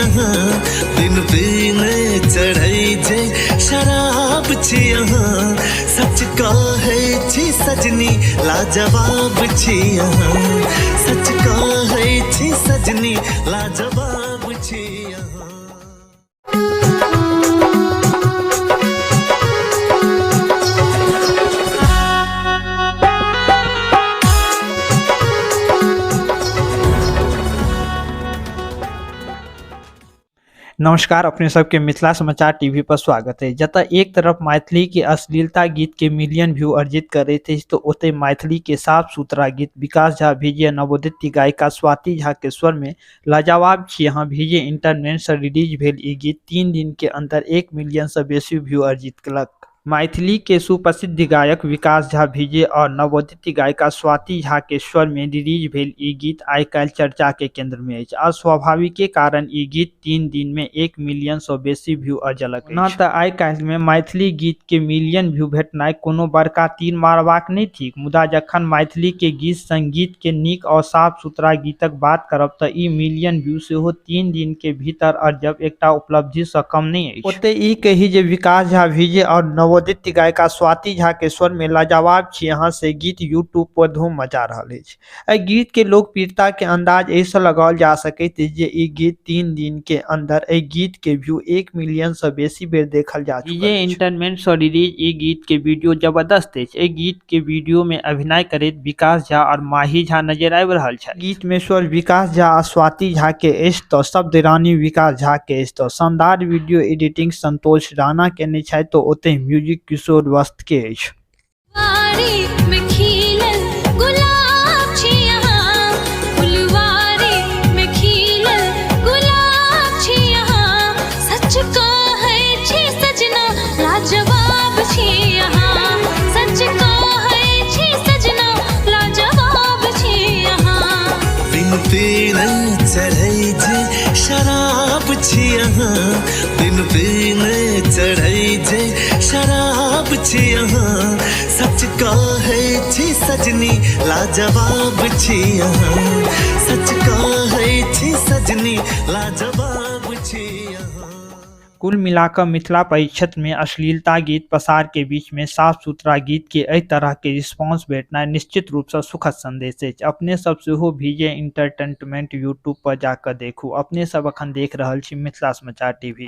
अहाँ, बिन पीने चढ़ै जे शराब छी अहाँ। सच कहै छी सजनी लाजवाब छी अहाँ, सच कहै छी सजनी लाजवाब छी अहाँ। नमस्कार, अपने सबके मिथिला समाचार टीवी पर स्वागत है। जतऽ एक तरफ मैथिली के अश्लीलता गीत के मिलियन व्यू अर्जित करैत अछि तो ओतहि मैथिली के साफ सुथरा गीत विकास झा विजय नवोदित गायिका स्वाति झा के स्वर में लाजवाब छी अहाँ विजय इंटरनेट से रिलीज भेल ई गीत 3 दिन के अंदर 1 मिलियन से बेसी व्यू अर्जित केलक। मैथिली के सुप्रसिद्ध गायक विकास झा विजय और नवोदित गायिका स्वाति झा के स्वर में रिलीज भेल ई गीत आइ काल्हि चर्चा के केंद्र में अछि आ स्वाभाविके कारण ई गीत 3 दिन में 1 मिलियन सँ बेसी व्यू अर्जलक अछि। ओना तऽ आइ काल्हि में मैथिली गीत के मिलियन व्यू भेटनाइ कोनो बड़का तीर मारबाक नहि थिक, मुदा जखन मैथिली के गीत संगीत के नीक और साफ सुथरा गीतक बात करब तऽ ई मिलियन व्यू सेहो 3 दिन के भीतर अर्जब एकटा उपलब्धि सँ कम नहि अछि। ओतहि ई कही जे विकास झा विजय और नवोदित गायिका स्वाति झा के स्वर में लाजवाब छी अहाँ से गीत यूट्यूब पर धूम मचा रहल अछि। एहि गीत के लोकप्रियता के अंदाज एहि सँ लगाओल जा सकैत अछि जे ई गीत 3 दिन के अंदर एहि गीत के व्यू 1 मिलियन सँ बेसी बेर देखल जा चुकल अछि। इंटरनेट सँ रिलीज ई गीत के वीडियो जबरदस्त अछि। एहि गीत के वीडियो में अभिनय करैत विकास झा और माही झा नजर आबि रहल छथि। गीत में स्वर विकास झा आ स्वाति झा के अछि तऽ शब्द रानी विकास झा के अछि तऽ शानदार वीडियो एडिटिंग संतोष राणा केने छथि तऽ ओतहि म्यूजिक किशोर वस्त के अछि। चढ़ै जे शराब छी अहाँ, बिन पीने चढ़ै जे शराब छी अहाँ। सच कहै छी सजनी लाजवाब छी अहाँ, सच कहै छी सजनी लाजवाब छी अहाँ। कुल मिलाकऽ मिथिला परिक्षेत्र में अश्लीलता गीत पसार के बीच में साफ सुथरा गीत के एहि तरह के रिस्पांस भेटनाइ निश्चित रूप सँ सुखद संदेश अछि। अपने सब सेहो विजय इंटरटेनमेंट यूट्यूब पर जाकऽ देखू। अपने सब अखन देख रहल छी मिथिला समाचार टीवी।